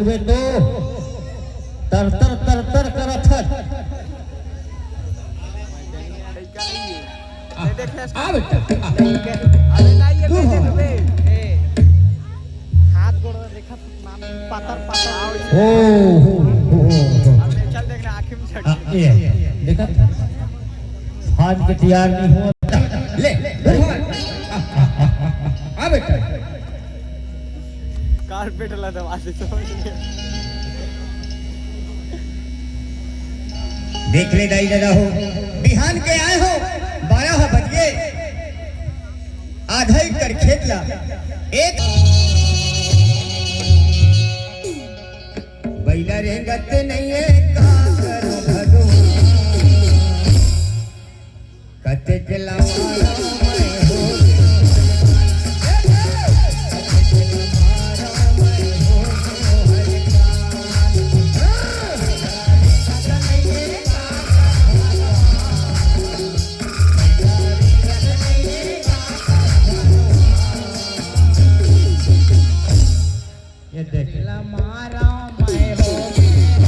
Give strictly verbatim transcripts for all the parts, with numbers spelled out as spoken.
बे तो तर तर तर तर करत हस। लइका नहीं है। आ, ये देख ले इसको। आ बेटा, आ। लइका। अरे नहीं, ये तू बेटे हो। दुबे। ए, हाथ गोड़ देखा, पातर पातर। ओ, हो, हो, हो। अब चल देखना, आँखें में झट। आ, ये, देखा? हाथ के तैयार नहीं हुआ। ले, आ, आ, आ, आ, आ बेटा। कारपेट ला दबा दे, समझ गया। देख ले दाई ददा हो, बिहान के आए हो, बारह बज गे, आधा एकड़ खेत ला एक बइला रेंगत नइये, का करो भगवान। कतेक लमारा मैं हो, कतेक लमारा मैं हो, हल्का।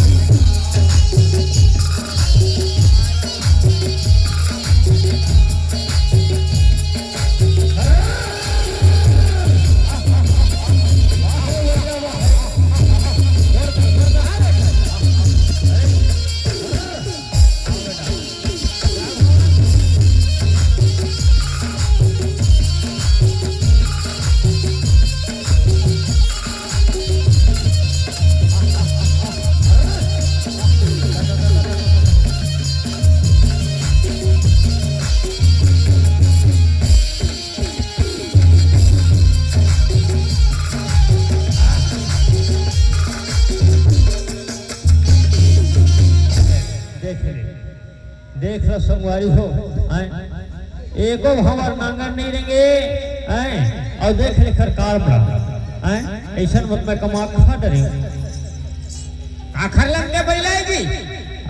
ये देख। देख ले, देख लो संगवारी हो, हैं? एको हमर नांगर नहीं रेंगे, हैं? अउ देख ले खर कार बड़ा, हैं? अइसन मत मैं कमा खा डरे। आखर लग के बइला जी।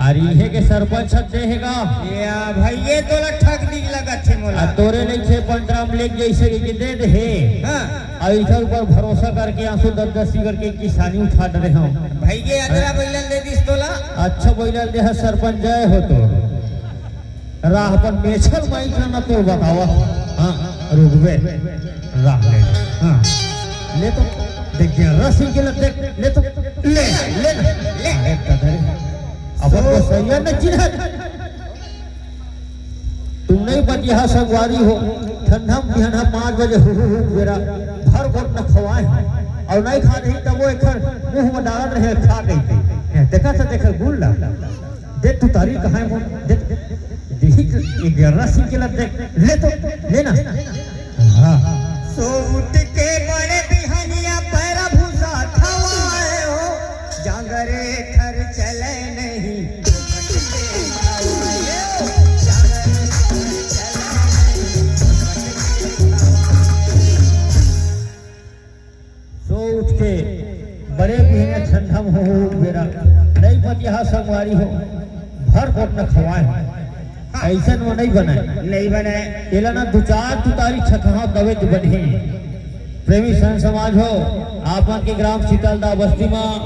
अरे इहे के सरपंच हर दे हे गा। या भइये तोला ठग दिख लगत हे मोला। आ तोरे नहीं छे पंद्रह में लेके जइसे कि दे दे हे। हाँ। अउ इधर ऊपर भरोसा करके आंसू दस दस करके किसानी उठा डरे हो। भइये अदरा बइला दे दिस तोला। अच्छा बइला दे हे सरपंच, जय हो तो। राह पर मेछल माई का ना तो बतावा। हाँ, रुकबे। राह ले। हाँ। ले तो। देख गया, रस के लग देख, ले तो। ले, ले, ले। अरे दादा रे। अब तो सैया ने चिन्हत। तुम नहीं बतिया संगवारी हो। ठंडा में बिहान पाँच बजे हु, हु, हु, बेरा भर गोट न खवाए हैं। अउ नहीं खा नहीं तब वो एखर मुंह में डालत रहे, खा गई थी। देखा था, देखा गुल ला। देख तू तारी कहाँ है मोर? देख, देख, ये ग्यारह सिंह के लग देख, ले तो, ले ना। हाँ। सो उठ के बड़े बिहनिया पैरा भूसा खवाए हो, जांगरे खर चले नहीं। सो उठ के बड़े बिहनिया ठंडा में हो, हो बेरा नहीं पतिहा संगवारी हो, भर पेट न खवाए हो। अइसन वो नहीं बनाए। नहीं बनाए। एला ना दू चार तुतारी छकहा तबे तो बनही। प्रेमी संत समाज हो, आप मन के ग्राम शीतलदा बस्ती में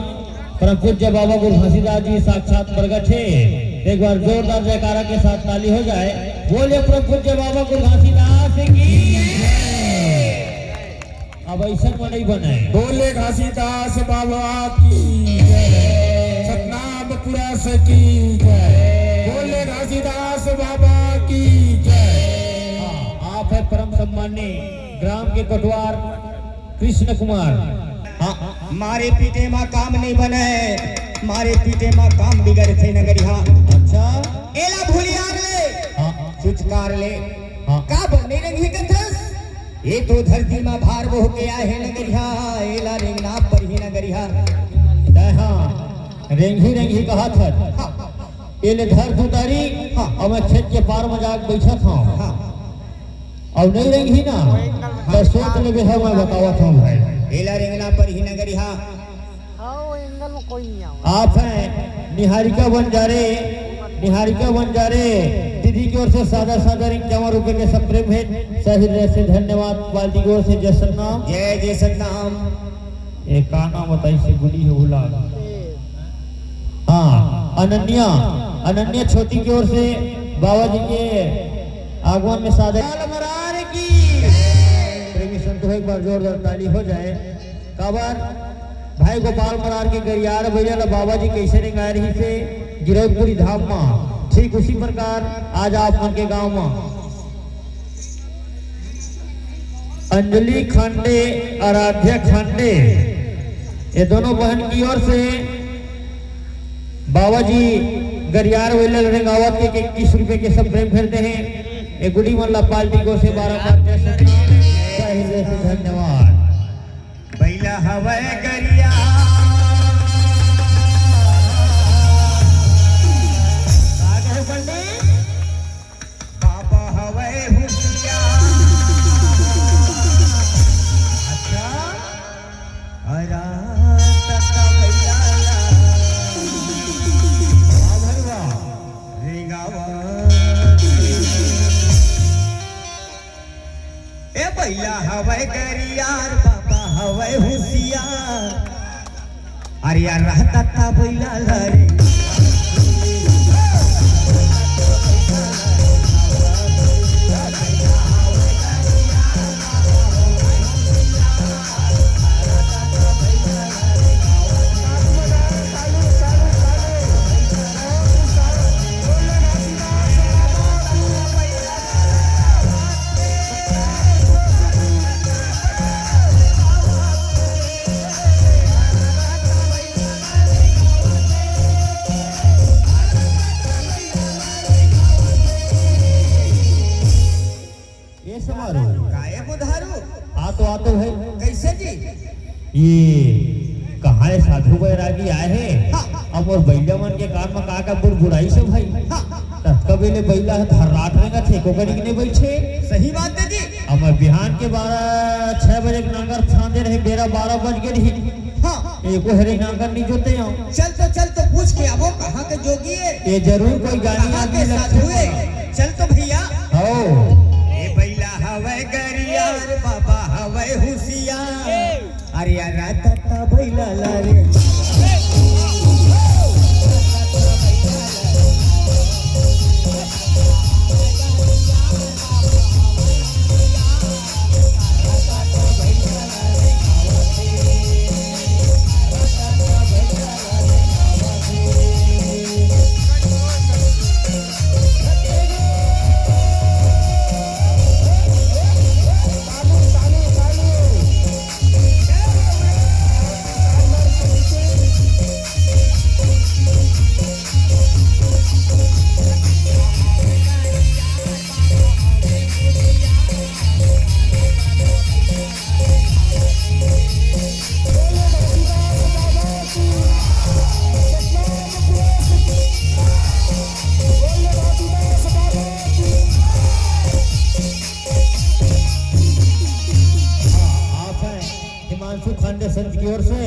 परम पूज्य बाबा गुरु घासीदास जी साक्षात प्रगट हे। एक बार जोरदार जयकारा के साथ ताली हो जाए। बोलिए परम पूज्य बाबा गुरु घासीदास की। अब अइसन म नहीं बनाए। बोले घासीदास बाबा की जय, सतनाम पुरस की जय, बोले घासीदास बाबा की जय। हाँ, आप है परम सम्माननीय ग्राम के कोटवार कृष्ण कुमार। हाँ, मारे पीटे मा काम नहीं बने, मारे पीटे मा काम बिगड़थे नगरिहा। अच्छा। एला भूलियार ले, हाँ। चुचकार ले, हाँ। का बने रंगी कथस? ये तो धरती मा भार बोह के आए हे नगरिहा, एला रेंगना परही नगरिहा। तै हाँ, रेंगी रेंगी कहा था। हाँ। एले धर दू तारी, हाँ। अब मैं खेत के पार में जाके बैठा था। हाँ। अब नहीं रेंगी ना, तो सोच लेबे है, मैं बतावत हूँ भाई। एला रेंगना परही नगरिहा। हाँ, वो एंगल में कोई नहीं आवा। आप हैं निहारिका बंजारे, निहारिका बंजारे दीदी की ओर से सादा सादा इक्यावन रुपए के सब प्रेम है। सही हृदय से धन्यवाद। पार्टी की ओर से जय सतनाम। जय जय सतनाम। ए, का नाम बताइस हे, गुली हे भुला। हाँ, अनन्या, अनन्या छोटी की ओर से बाबा जी के आगमन में सादर। गोपाल मरार की। प्रेमी संत हो, एक बार जोरदार ताली हो जाए। काबर भाई गोपाल मरार के गरियार बइला ला बाबा जी कइसे रेंगाय रहिस हे गिरौदपुरी धाम मा, ठीक उसी प्रकार आज आप मन के गांव मा अंजलि खांडे, आराध्या खांडे, ये दोनों बहन की ओर से बाबा जी गरियार बइला ल रेंगावत के इक्कीस रुपए के सब प्रेम भेंट दे हे। ये गुडी मन ला पार्टी को से बारंबार जय श्री राम, जय हिंद, जय श्री धन्यवाद। बइला हवय गरिया, का कहे पंडित? बाबा हवय हुसियार। अच्छा, अरा तत्ता बइला ला। वाह भाई वाह। रेंगावा। ए बइला हवय गरियार, बाबा हवय हुसियार। अरे यार, रहता था बइला ला रे। ए समारू। काहे बुधारू? आ तो, आ तो भाई। कइसे जी? ये कहाँ ले साधु बैरागी आए हे? हाँ। अब मोर बइला मन के कान म का का बुड़बुड़ाइस हे भाई। हाँ। ततका बेले बइला ह थर्रात रेंगत हे, एको कनी के नइ बइठे। सही बात हे जी। अब मैं बिहान के बारह, छह बजे के नांगर फांदे रहेंव, बेरा बारह बज गे रहिस। हाँ। एको हरे नांगर नइ जोते हंव। चल तो, चल तो पूछ के आबो, कहाँ के जोगी हे? ये जरूर कोई ज्ञानी कहाँ आदमी के लगथे साधु हे? मोला। चल तो भइया। हव। ए बइला हवय गरियार, बाबा हवय हुसियार। अरे यार, तत्ता बइला ला रे। हिमांशु खांडे संत की ओर से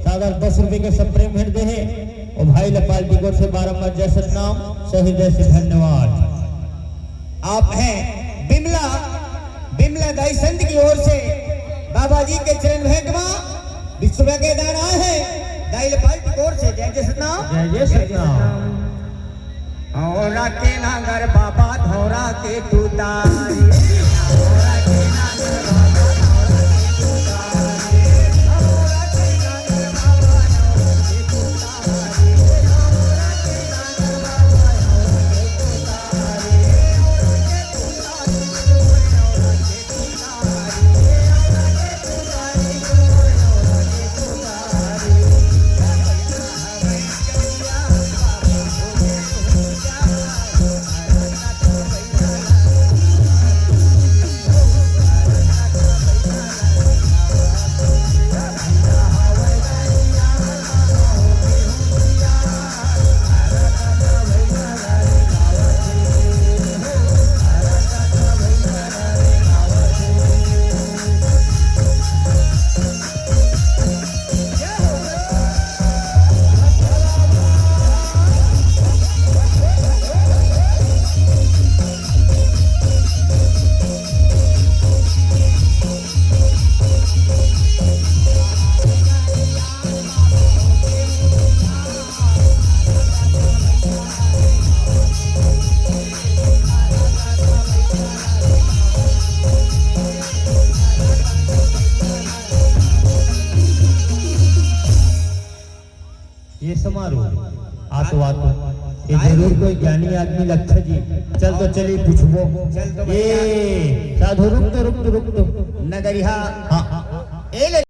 सादर दस रुपए के सब प्रेम भेंट दे हे। और भाई ला पार्टी की ओर से बारंबार जय सतनाम, सही हृदय से धन्यवाद। आप हैं बिमला, बिमला दाई संत की ओर से बाबा जी के चरण भेंट मा बीस रुपए के दान आए हे। दाई ला पार्टी की ओर से जय जय सतनाम। जय जय सतनाम। औरा के नांगर बाबा धौरा के तुतारी। समारोह। आ तो, आ तो। ये जरूर कोई ज्ञानी आदमी लगथे जी। चल तो चली पूछबो। चल तो भैया। ए, साधु, रुक तो, रुक तो, रुक तो। नगरिहा। हाँ। ए ले